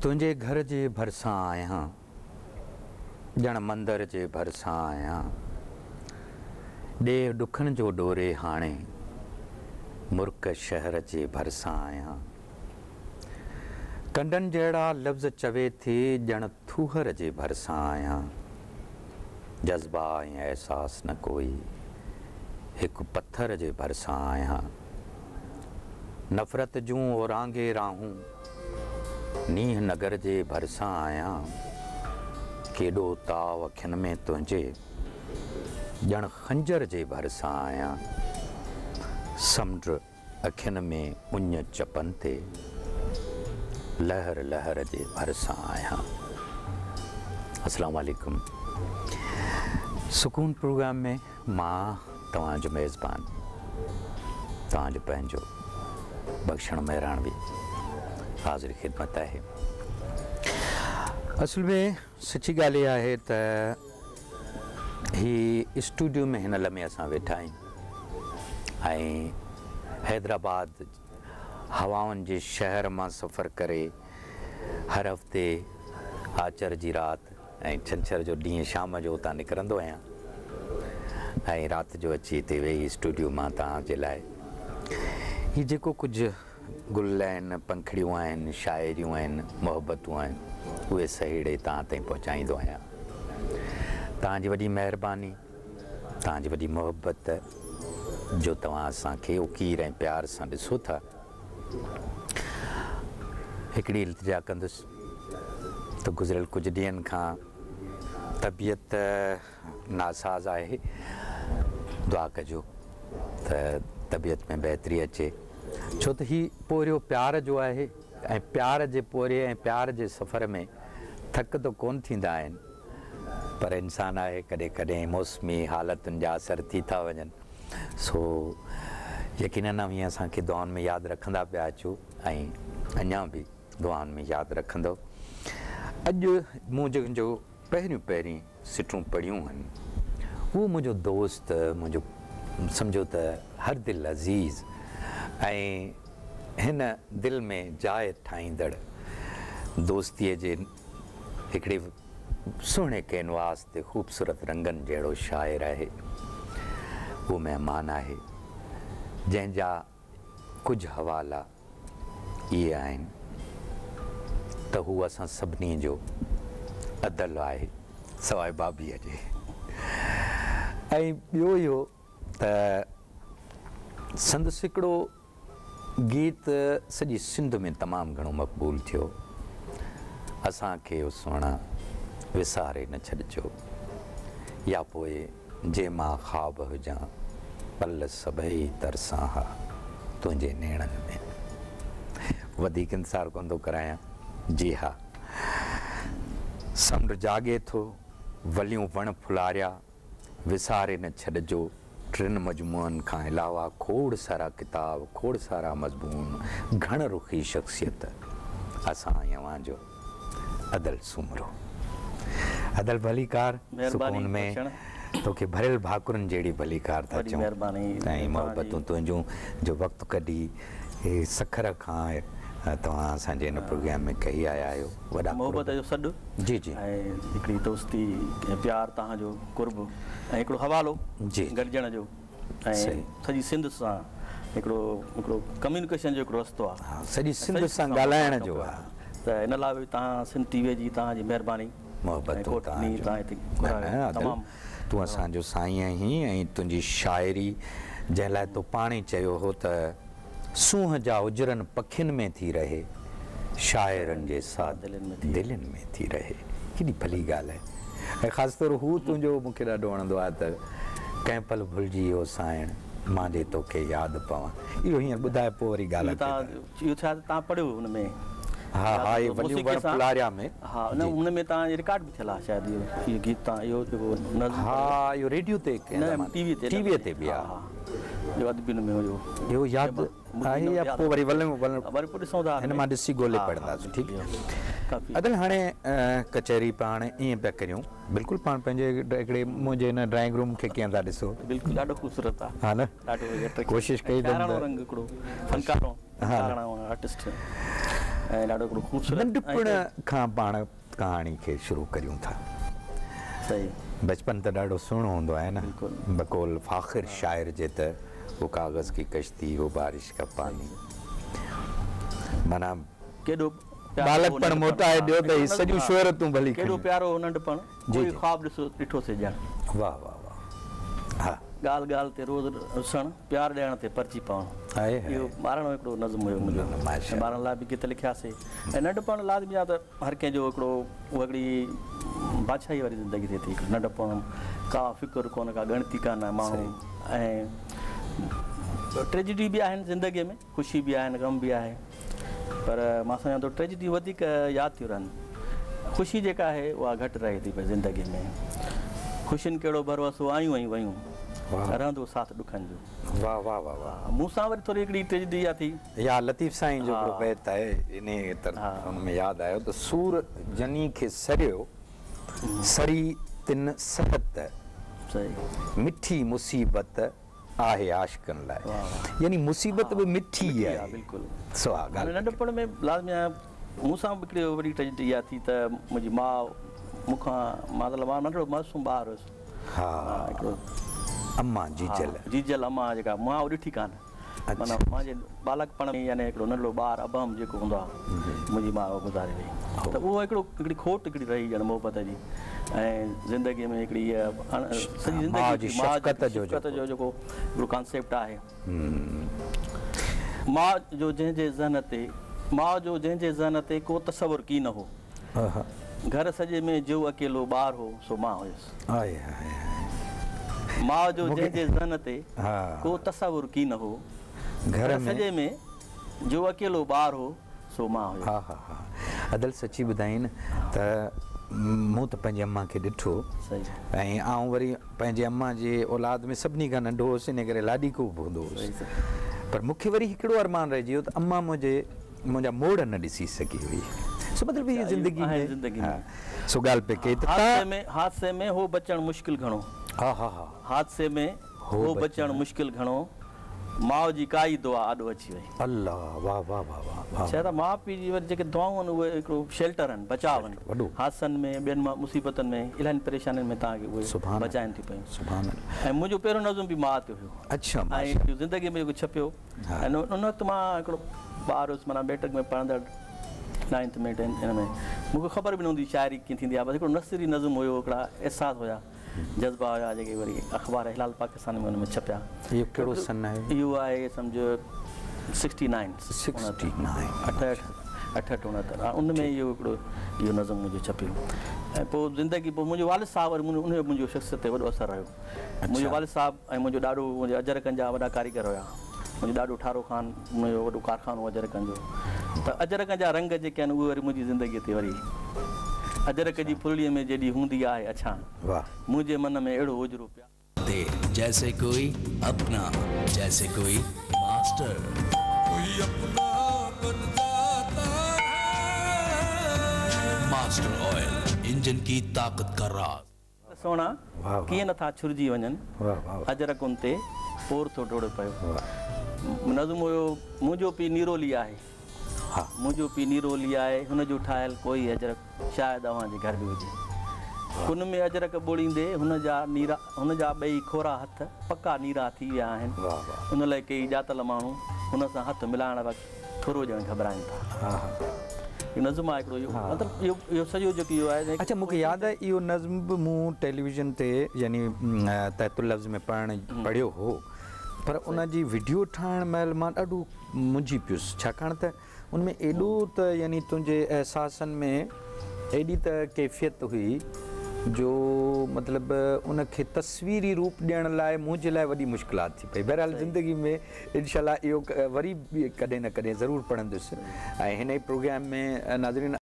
تنهنجي گهر جي ڀرسان آهيان، ڄڻ مندر جي ڀرسان آهيان. ڏيهه ڏکن جو ڏوري هاڻي، مرڪ شهر جي ڀرسان آهيان. ڪنڊن جهڙا لفظ چوي ٿي، ڄڻ ٿوهر جي ڀرسان آهيان. جذبا ۽ احساس نه ڪوئي، هڪ پٿر جي ڀرسان آهيان. نفرت جون اورانگهي راهون، نينهن نگر جي ڀرسان آهيان. ڪيڏو تاءُ اکين ۾ تنهنجي، ڄڻ خنجر جي ڀرسان آهيان. سمنڊ اکين ۾ اڃ چپن تي، لهر لهر جي ڀرسان آهيان. السلام عليڪم سڪون پروگرام ۾ مان توهان جو ميزبان توهان جو پنهنجو بخشڻ مهراڻوي حاضر خدمت آهي. اصل ۾ سچي ڳالهه اها آهي ته هي اسٽوڊيو ۾ هن لمحي اسان ويٺا آهيون ۽ حيدرآباد هوائن جي شهر مان سفر ڪري هر هفتي آچر جي رات ۽ ڇنڇر جو ڏينهن شام جو اتان نڪرندو آهيان ۽ رات جو اچي هتي ويهي اسٽوڊيو مان توهان جي لاء هي جيڪو ڪجهه گل آهن، پنکڙيون آهن، شاعريون آهن، محبتون آهن، اهي سهيڙي توهان تائين پهچائيندو آهيان. توهان جي وڏي مهرباني، توهان جي وڏي محبت جو توهان اسان کي اڪير ۽ پيار سان ڏسو ٿا. هڪڙي التجا ڪندس ته گذريل ڪجهه ڏينهن کان طبيعت ناساز آهي، دعا ڪجو ته طبيعت ۾ بهتري اچي، ڇو ته هي پورهيو پيار جو آهي ۽ پيار جي پورهيي ۽ پيار جي سفر ۾ ٿڪ ته ڪونه ٿيندا آهن، پر انسان آهي ڪڏهن ڪڏهن موسمي حالتن جا اثر ٿي ٿا وڃن، سو يقينن اوهين اسان کي دعائن ۾ ياد رکندا پيا اچو ۽ اڃا به دعائن ۾ ياد رکندؤ. اڄ مون جنهن جو پهريون پهرين سٽون پڙهيون هن، اهو منهنجو دوست، منهنجو سمجهو ته هر دل عزيز ۽ هن دل ۾ جاء ٺاهيندڙ دوستيء جي هڪڙي سهڻي ڪينواس تي خوبصورت رنگن جهڙو شاعر آهي. اهو مهمان آهي، جنهن جا ڪجهه حوالا اهي آهن ته هو اسان سڀني جو ادل آهي سواء بابيء جي ۽ ٻيو اهو ته سندس هڪڙو گيت سڄي سنڌ ۾ تمام گهڻو مقبول ٿيو، اسان کي او سهڻا وساري نه ڇڏجو يا پوء جي مان خواب هجان، پل سڀئي ترسان ها تنهنجي نيڻن ۾. وڌيڪ انتظار ڪونه ٿو ڪرايان. جي ها. سمنڊ جاڳي ٿو، وليون وڻ ڦلاريا، وساري نه ڇڏجو، ٽن مجموعن کان علاوه کوڙ سارا ڪتاب، کوڙ سارا مضمون، گهڻ رخي شخصيت اسان ۽ اوهان جو. ادل سومرو. ادل ڀليڪار سڪون ۾ توکي ڀريل ڀاڪرن جهڙي ڀليڪار ٿا چئون ۽ محبتون تنهنجون جو وقت ڪڍي سکر کان توهان اسان جي هن پروگرام ۾ ڪهي آيا آهيو وڏا قرب. محبت جو سڏ جي جي ۽ هڪڙي دوستي ۽ پيار توهان جو قرب ۽ هڪڙو حوالو گڏجڻ جو. ۽ سڄي سنڌ سان هڪڙو هڪڙو ڪميونيڪيشن جو هڪڙو رستو آ. ها سڄي سنڌ سان ڳالهائڻ جو آ. ته ان لاء به توهان سنڌ ٽي وي جي توهان جي مهرباني محبتون توهان جون. نه نه ادل تون اسان جو سائين آهين ۽ تنهنجي شاعري جنهن لاء تو پاڻ ئي چيو هو ته سونهن جا اجرن پکين ۾ ٿي رهي، شاعرن جي سادن دلين ۾ ٿي رهي. ڪيڏي ڀلي ڳالهه آهي ۽ خاص طور هو تنهنجو مون کي ڏاڍو وڻندو آهي ته ڪنهن پل ڀلجي او سانئڻ مان جي توکي ياد پوان. اهو هينئر ٻڌاء پوء وري ڳالهه اڳتي ڪريون. اهو شايد توهان پڙهيو هن ۾. ها ها اهي وليون وڻ ڦلاريا ۾. ها ان ۾ توهان جي رڪارڊ به ٿيل آهي شايد اهو گيت توهان اهو جيڪو نظم ها اهو ريڊيو تي ڪنهن زماني ٽي وي تي ٽي وي تي به ها. اهو ادبي ان ۾ هيو. اهو ياد آهي يا پوء وري وري پوء ڏسون ٿا هن مان ڏسي ڳولي پڙهنداسون ٺيڪ ادل هاڻي ڪچهري پاڻ ائين پيا ڪريون بلڪل پاڻ پنهنجي هڪڙي منهنجي هن ڊرائنگ روم کي ڪيئن ٿا ڏسو. بلڪل ڏاڍو خوبصورت آ ها نه ڏاڍو ڪوشش ڪئي اٿم ته رنگ هڪڙو فنڪارو فنڪاراڻو آرٽسٽ. ۽ ڏاڍو هڪڙو خوبصورت ننڍپڻ کان پاڻ ڪهاڻي کي شروع ڪريون ٿا. صحيح. بچپن ته ڏاڍو سهڻو هوندو آهي نه. بلڪل. بقول فاخر شاعر جي ته وو ڪاغذ ڪي ڪشتي وو بارش ڪا پاني. معنيٰ ڪيڏو پيارو هو ٻالڪپڻ ننڍپڻ. موٽائي ڏيو ته هي سڄيون شهرتون ڀلي ڪيڏو کڻي. پيارو هو ننڍپڻ. جي ڪوئي جي. خواب ڏسو ڏٺوسي ڄڻ. واه واه واه ها. ڳالهه ڳالهه تي روز رسڻ، پيار ڏيڻ تي پرچي پوڻ. آهي آهي. اهو ٻارڻو هڪڙو نظم هيو منهنجو. نه نه ماشاء ۽ ٻارن لاء به گيت لکياسي. ۽ ننڍپڻ لازمي آهي ته هر ڪنهن جو هڪڙو اها هڪڙي بادشاهي واري زندگي ٿئي ٿي. ننڍپڻ ڪا فڪر ڪونه، ڪا ڳڻتي ڪانه ماڻهو ۽ ٽريجڊي به آهن زندگيء ۾، خوشي به آهن، غم به آهي، پر مان سمجهان ٿو ٽريجڊي وڌيڪ ياد ٿيون رهن، خوشي جيڪا آهي اها گهٽ رهي ٿي پئي زندگيء ۾. خوشين ڪهڙو ڀروسو، آيون ۽ ويون، رهندو ساٿ ڏکن جو. واه واه واه واه. مون سان وري ٿوري هڪڙي ٽريجڊي اها ٿي. يا لطيف سائين جو هڪڙو بيت آهي، انهيء طرح ان ۾ ياد آيو ته سور جني کي سريو، سري تن سهت، مٺي مصيبت آهي عاشقن لاء. يعني مصيبت به مٺي آهي. سو اها ڳالهه. ننڍپڻ ۾ لازمي آهي مون سان به هڪڙي وڏي ٽريجڊي اها ٿي ته منهنجي ماء مون کان مطلب مان ننڍڙو معصوم ٻار هيس. ها هڪڙو امان جيجل. جيجل امان جيڪا مان اها ڏٺي ڪانه. معنيٰ مانجي ٻالڪپڻ ۾ يعني هڪڙو ننڍڙو ٻار ابهم جيڪو هوندو آهي منهنجي ماء اهو گذاري وئي ته اهو هڪڙو هڪڙي کوٽ هڪڙي رهي ڄڻ محبت جي ۽ زندگيء ۾ هڪڙي اها اڻ سڄي ماء زندگي جي ماء شفقت جي جو شفقت جيڪو جو جيڪو هڪڙو ڪانسيپٽ آهي ماء جو جنهن جي ذهن تي ماء جو جنهن جي ذهن تي ڪو تصور ڪين هو گهر سڄي ۾ جو اڪيلو ٻار هو سو مان هيس. آئي هائي هائي. ماء جو مون کي جنهن جي ذهن تي ها. ڪو تصور ڪين هو. گهر گهر ۾. سڄي ۾ جو اڪيلو ٻار هو سو مان هيس. ها ها ها ادل سچي ٻڌائين نه ته مون ته پنهنجي امان کي ڏٺو صحيح. ۽ آئون وري پنهنجي امان جي اولاد ۾ سڀني کان ننڍو هوس ان ڪري لاڏيڪو به هوندو هوس صحيح صحيح. پر مون کي وري هڪڙو ارمان رهجي ويو ته امان منهنجي منهنجا موڙ نه ڏسي سگهي هئي. سو مطلب هي زندگي ۾. زندگي ۾. سو ڳالهه پئي ڪئي ته حادثي ۾ حادثي ۾ هو بچڻ مشڪل گهڻو. ها ها ها. حادثي ۾ هو بچڻ مشڪل گهڻو. ماء جي ڪائي دعا آڏو اچي وئي. الله واه واه واه واه واه. ڇا ته ماء پيء جي وري جيڪي دعائون آهن اهي هڪڙو شيلٽر آهن، بچاء آهن. وڏو. حادثن ۾ ٻين مصيبتن ۾ الاهين پريشانين ۾ توهان کي اهي بچائن ٿيون پيون. سبحان الله. ۽ منهنجو پهريون نظم به ماء تي هيو. اڇا ماشاء. ۽ زندگي ۾ جيڪو ڇپيو. ۽ ان وقت مان هڪڙو ٻار هيس معنيٰ ميٽرڪ ۾ پڙهندڙ نائنٿ ۾ ٽينٿ ان ۾ مون کي خبر به نه هوندي شاعري ڪيئن ٿيندي آهي بس هڪڙو نثري نظم هيو هڪڙا احساس هيا جذبا هيا جيڪي وري اخبار هلال پاڪستان ۾ ان ۾ ڇپيا. اهو ڪهڙو سن آهي؟ اهو آهي سمجهه سڪسٽي نائن. 69. اٺهٺ اٺهٺ اڻهتر ها ان ۾ اهو هڪڙو اهو نظم منهنجو ڇپيو ۽ پوء زندگي پوء منهنجو والد صاحب وري ان جو منهنجو شخصيت تي وڏو اثر رهيو منهنجو والد صاحب ۽ منهنجو ڏاڏو منهنجي اجرڪن جا وڏا ڪاريگر هيا. منهنجو ڏاڏو ٺارو خان ان جو وڏو ڪارخانو هو اجرڪن جو ته اجرڪ جا رنگ جيڪي آهن اهي وري منهنجي زندگيء تي وري اجرڪ جي ڦرڙيء ۾ جيڏي هوندي آهي اڇاڻ منهنجي من ۾ اهڙو اجرو پيار. تي جيسي ڪوئي اپنا جيسي ڪوئي ماسٽر. ڪوئي اپنا بن جاتا هي. ماسٽر آئل انجن ڪي طاقت ڪا راز. سهڻا ڪيئن نه ٿا ڇرجي وڃن اجرڪن تي پور ٿو ڊوڙي پيو. نظم هيو منهنجو پيء نيرولي آهي منهنجو پيء نيرولي آهي هن جو ٺاهيل ڪوئي اجرڪ شايد اوهان جي گهر به هجي. ڪن ۾ اجرڪ ٻوڙيندي هن جا نيرا هن جا ٻئي کورا هٿ پڪا نيرا ٿي ويا آهن. ان لاء ڪيئي ڄاتل ماڻهو هن سان هٿ ملائڻ وقت ٿورو ڄڻ گهٻرائن ٿا. اهو نظم آهي هڪڙو اهو مطلب اهو اهو سڄو جيڪو اهو آهي. اڇا مون کي ياد آهي اهو نظم به مون ٽيليويزن تي يعني تحت اللفظ ۾ پڙهڻ پڙهيو هو پر ان جي وڊيو ٺاهڻ مهل مان ڏاڍو منجهي پيس ڇاڪاڻ ته ان ۾ ايڏو ته يعني تنهنجي احساسن ۾ ايڏي ته ڪيفيت هئي جو مطلب ان کي تصويري روپ ڏيڻ لاء منهنجي لاء وڏي مشڪلات ٿي پئي بهرحال زندگي ۾ انشاء الله اهو وري به ڪڏهن نه ڪڏهن ضرور پڙهندس ۽ هن ئي پروگرام ۾ ناظرين.